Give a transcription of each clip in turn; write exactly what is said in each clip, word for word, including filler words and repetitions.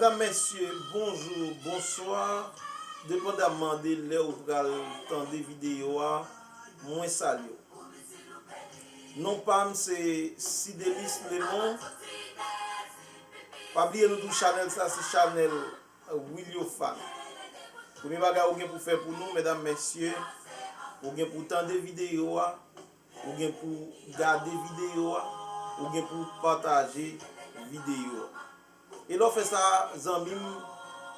Medam, mesye, bonjou, bonswa. Depandaman de lè ou pral tande videyo a, mwen salye w. Non pa m se Sidelis Lemon. Pa bliye nou tou chanèl sa se chanèl Williofan. Premye bagay ou gen pou fè pou nou, medam, mesye, ou gen pou tande videyo a, ou gen pou gade videyo a, ou gen pou pataje videyo a. E lè w fè sa, zanmi m,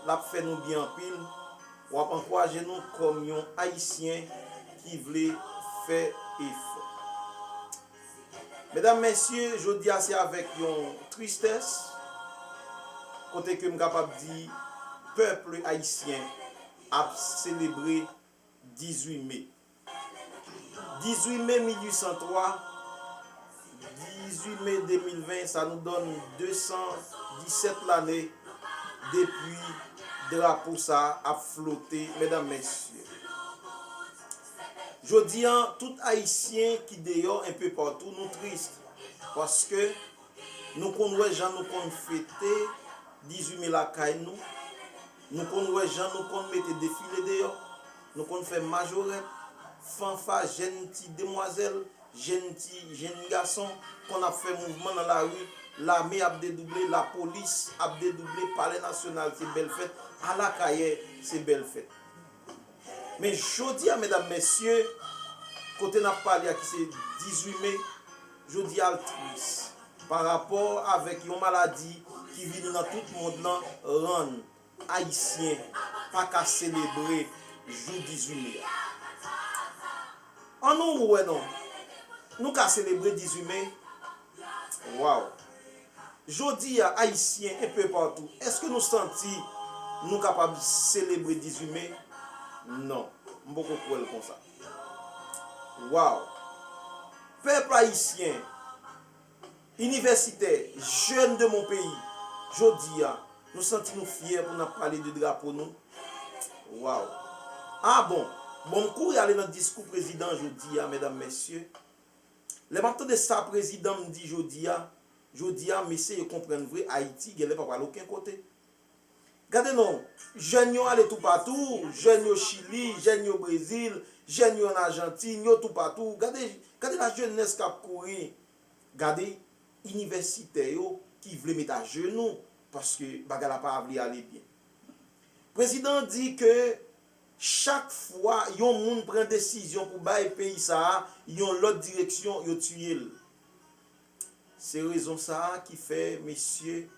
l ap fè nou byen anpil. W ap ankouraje nou kòm yon Ayisyen ki vle fè efò. Medam, mesye, jodi a se avèk yon tristès, kote ke m kapab di pèp ayisyen ap selebre dizuit me. Dizuit me mil uit san twa, dizuit me de mil ven, sa nou donn de san disèt lane depi drapo sa a ap flote, medam, mesye. Jodi a, tout Ayisyen ki deyò, enpe patou, nou tris. Paske nou konn wè jan nou konn fete dizuit me lakay nou. Nou konn wè jan nou konn mete defile deyò. Nou konn fè majorèt, fanfa, jèn ti demwazèl, jèn ti, jèn gason konn ap fè mouvman nan lari. Lame ap dedouble, lapolis ap dedouble, Palè Nasyonal se bèl fèt, Alakayè se bèl fèt. Men jodi a, medam, mesye, kote n ap pale a ki se dizuit me, jodi a l tris pa rapò avèk yon maladi ki vini nan tout mond lan, rann Ayisyen pa ka selebre jou dizuit me a. An nou wè non, nou ka selebre dizuit me? Waw! Jodi a, Ayisyen enpe patou, èske nou santi nou kapab selebre dizuit me? Non, m poko kwè l konsa. Waw! Pèp ayisyen, inivèsitè, jèn de mon peyi, jodi a, nou santi nou fyè pou n ap pale de drapo nou? Waw! Ah bon, bon, m kouri ale nan diskou prezidan jodi a, medam, mesye. Lè m ap tande sa prezidan m di jodi a, jodi a, m eseye konprann vre, Ayiti genlè pa pral okenn kote. Gade non, jèn yo ale toupatou, jèn yo Chili, jèn yo Brezil, jèn yo an Ajantin, yo toupatou. Gade, gade lajenès k ap kouri. Gade inivèsitè yo ki vle met ajenou, paske bagay la pa vle ale byen. Prezidan an di ke chak fwa yon moun pran desizyon pou bay peyi sa a yon lòt direksyon, yo tiye l. Se rezon sa a ki fè, mesye,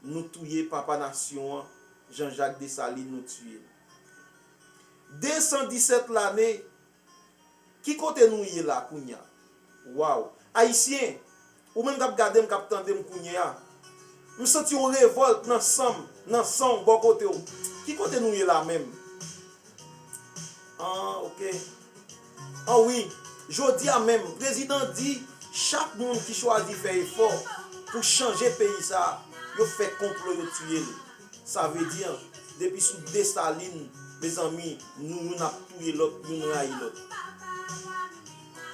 nou touye papa nasyon an, Jean Jacques Dessalines, nou tiye l. De san disèt lane, ki kote nou ye la kounye a? Waw! Ayisyen, ou menm k ap gade m, k ap tande m kounye a, m santi yon revòlt nan san m, nan san w, bò kote w. Ki kote nou ye la menm? An, oke. An wi, jodi a menm, prezidan di chak moun ki chwazi fè efò pou chanje peyi sa a, yo fè konplo, yo tiye l. Sa vle di, depi sou Desalin, mezanmi, nou youn ap touye lòt, youn rayi lòt.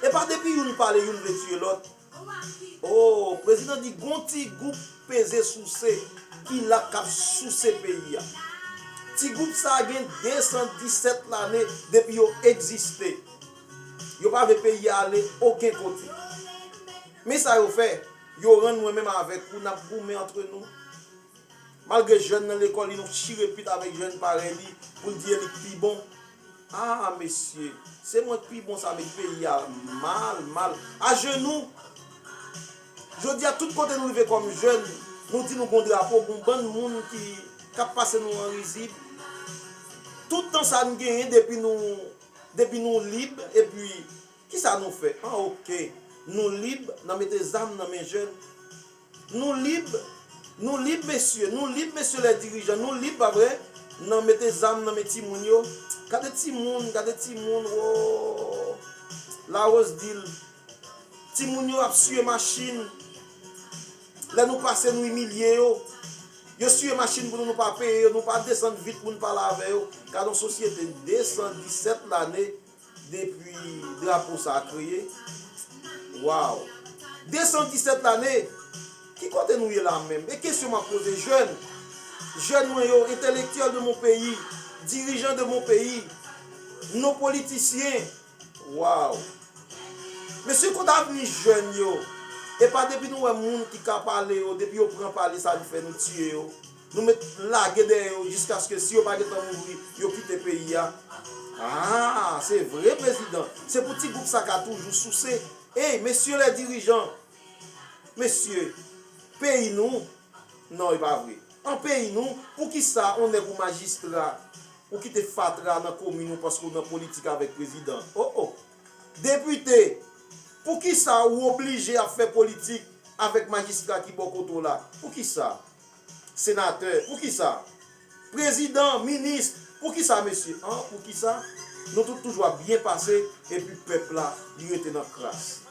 E pa depi youn pale, youn vle tiye lòt. O, prezidan di gon ti gwoup peze souse ki la k ap souse peyi a. Ti gwoup sa a gen de san disèt lane depi yo egziste. Yo pa vle peyi a ale okenn kote. Men sa yo fè, yo rann mwen menm avèk ou n ap goumen antre nou. Malgre jèn nan lekòl li, nou chire pit avèk jèn parèy li pou l di e li k pi bon. Ah, mesye, se mwen k pi bon, sa met peyi a mal, mal. Ajenou! Jodi a, tout kote nou rive kòm jèn, nou di nou gon drapo, gon bann moun ki, k ap pase nou an rizib. Tout tan sa n genyen depi nou, depi nou lib, epi kisa nou fè? An, oke. Nou lib nan mete zam nan men jèn. Nou lib, nou lib, mesye, nou lib, mesye lè dirijan, nou lib, pa vre? Nan mete zam nan men timoun yo. Gade timoun, gade timoun, o, Larose di l. Timoun yo ap siye machin. Lè nou pase, nou imilye yo. Yo siye machin pou nou, nou pa peye yo, nou pa desann vit pou n pale avè yo. Gade yon sosyete de san disèt lane depi drapo sa a kreye. Waw! De san disèt lane! Ki kote nou ye la menm? E kesyon m ap poze jèn, Jèn mwen yo, entèlektyèl de mon peyi, dirijan de mon peyi, nos politiciens. Waw. Mesye, kote avni jèn yo? E pa depi nou wè moun ki ka pale yo, depi yo pran pale, sa nou fè, nou tiye yo. Nou met lage dèyè yo jiskaske si yo pa gentan mouri, yo kite peyi a. Ah, se vre, prezidan. Se pou ti gwoup sa ka toujou souse. Ey, mesye lè dirijan. Mesye, peyi nou, non, e pa vre. An peyi nou, poukisa on nèg ou majistra, ou kite fatra nan komin ou paske ou nan politik avèk prezidan? Oh, oh. Depite, poukisa ou oblije ap fè politik avèk majistra ki bò kote w la? Poukisa? Senatè, poukisa? Prezidan, minis, poukisa, mesye? An, poukisa? Nou tout toujou ap byen pase, epi pèp la, li rete nan kras.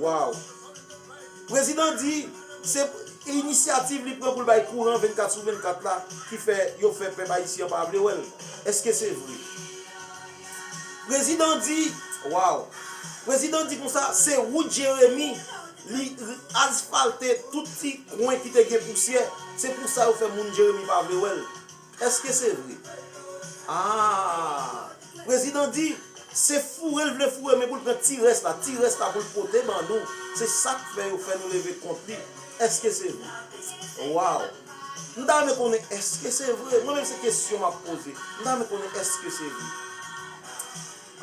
Waw! Prezidan di se inisyativ li pran pou l bay kouran vennkat sou vennkat la ki fè yo fè pèp ayisyen an pa vle wè l. Èske se vre? Prezidan di, waw! Prezidan di konsa, se wout Jeremi, li asfalte tout ti kwen ki te gen pousyè. Se pou sa yo fè moun Jeremi pa vle wè l. Èske se vre? Ah! Prezidan di, se foure l vle foure, men pou l pran ti rès la, ti rès la pou l pote ban nou. Se sa k fè yo fè nou leve kont li. Èske se vre? Waw! M ta renmen konnen èske se vre. Mwen menm se kesyon m ap poze. M ta renmen konnen èske se vre.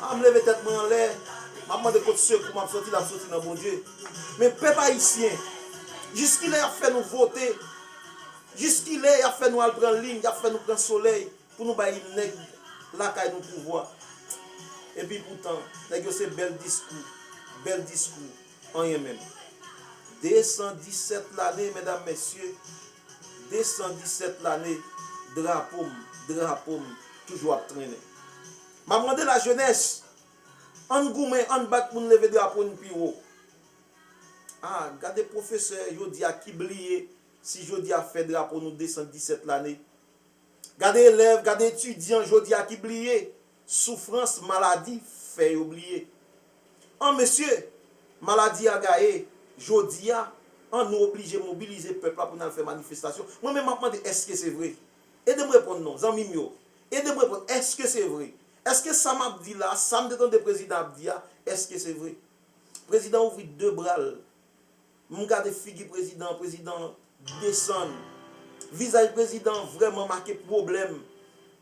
Ah, m leve tèt mwen anlè. M ap mande kot sekou m ap soti, l ap soti nan Bondye. Men pèp ayisyen, jiskilè y ap fè nou vote? Jiskilè y ap fè nou al pran liy, y ap fè nou pran solèy pou nou bay nèg lakay nou pouvwa? Epi poutan, nèg yo se bèl diskou, bèl diskou, anyen menm. Desan disèt lane, medam, mesye, desan disèt lane, drapo m, drapo m toujou ap trennen. M ap mande lajenès, ann goumen, ann bat pou n leve drapo n pi wo. Ah, gade pwofesè jodi a ki bliye si jodi a fè drapo nou desan disèt lane. Gade elèv, gade etidyan jodi a ki bliye soufrans maladi fè yo bliye. An mesye, maladi a gaye, jodi a, an nou oblije mobilize pèp la pou n al fè manifestasyon. Mwen menm m ap mande èske se vre? Ede m reponn non, zanmi m yo. Ede m reponn, èske se vre? Èske sa m ap di la, sa m te tande prezidan ap di a, èske se vre? Prezidan ouvri de bra l. M gade figi prezidan, prezidan desann. Vizaj prezidan vrèman make pwoblèm.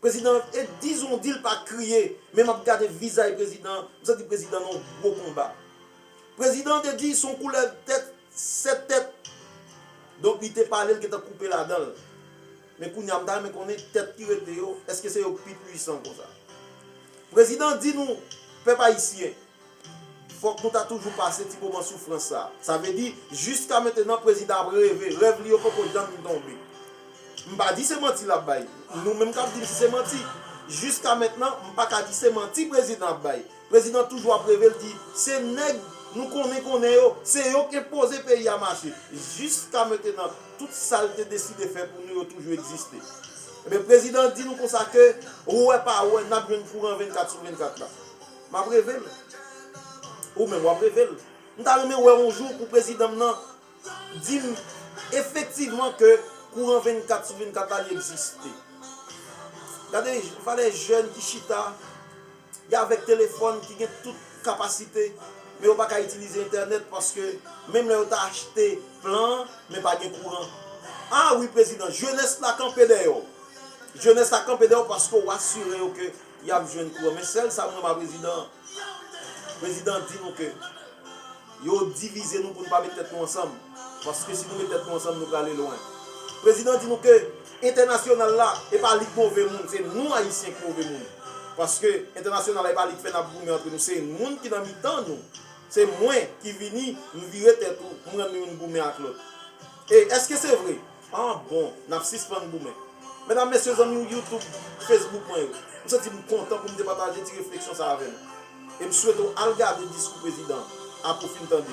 Prezidan, e dizon di l pa kriye, men m ap gade vizaj prezidan, m santi prezidan nan yon gwo konba. Prezidan te di se yon koulèv tèt, sèt tèt. Donk li te pale, l gentan koupe ladan l. Men kounye a, m ta renmen konnen tèt ki rete yo, èske se yo k pi pwisan konsa? Prezidan di nou, pèp ayisyen, fòk nou ta toujou pase ti moman soufrans sa. Sa vle di, jiska mentenan, prezidan ap reve, rèv li yo poko janm tonbe. M pa di se manti l ap bay. Nou menm k ap di m si se manti. Jiska mentnan, m pa ka di se manti prezidan ap bay. Prezidan toujou ap reve, l di, se nèg nou konnen konnen yo, se yo k enpoze peyi a mache. Jiska mentenan, tout sa l te deside fè pou nou yo toujou egziste. Ebyen, prezidan di nou konsa ke, ou wè pa wè, n ap jwenn kouran vennkat sou vennkat la. M ap reve l. Ou menm w ap reve l. M ta renmen wè yon jou pou prezidan m nan di m efektivman ke kouran vennkat sou vennkat la li egziste. Gade valè jèn ki chita, y avèk telefòn ki gen tout kapasite, men yo pa ka itilize entènèt paske menm lè yo ta achte plan an, men pa gen kouran. Ah wi, prezidan, jenès la kanpe dèyè w. Jenès la kanpe dèyè w paske w asire yo ke y ap jwenn kouran. Men sèl sa m renmen a prezidan an. Prezidan di nou ke yo divize nou pou n pa met tèt nou ansanm. Paske si nou met tèt nou ansanm, nou prale lwen. Prezidan di nou ke entènasyonal la, e pa li k move moun, se nou Ayisyen k move moun. Paske entènasyonal la, e pa li k fè n ap goumen antre nou, se moun ki nan mitan nou. Se mwen ki vini, m vire tèt ou, m rann nou youn goumen ak lòt. E èske se vre? Ah bon, n ap sispann goumen. Medam, mesye, zanmi YouTube, Facebook mwen yo, m santi m kontan pou m te pataje ti refleksyon sa avè nou. E m swete w al gade diskou prezidan an apre w fin tande.